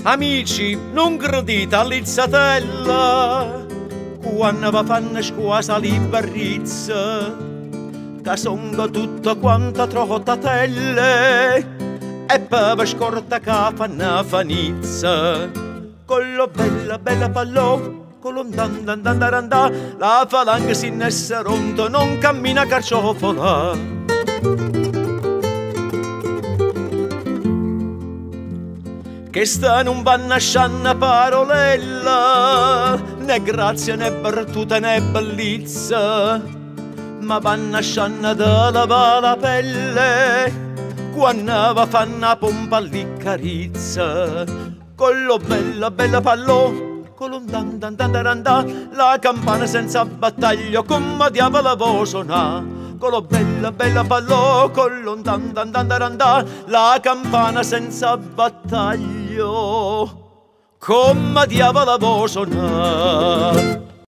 Amici, nun credite all'izzatella, quanno ve fanno squasa li barrizze, ca songo tutte quante trottatelle, e pe ve scorda ca fanno fanizza. Collo bella bella pallò, con dan dan dan dan dan, la falanga si n'esse ronta, non cammina carciofola. Chesta nun vanno ascianna parolella, né grazia né virtute né bellizza, ma vanno ascianna de lavà la pelle, quanno va fanno 'a pompa liccarizza. Collo bella bella pallò, con dan dan dan dan dan, la campana senza battaglio, come diavolo vo sonà. Collo bella bella pallò, con dan dan dan dan dan, la campana senza battaglio, come diavolo vo sonà.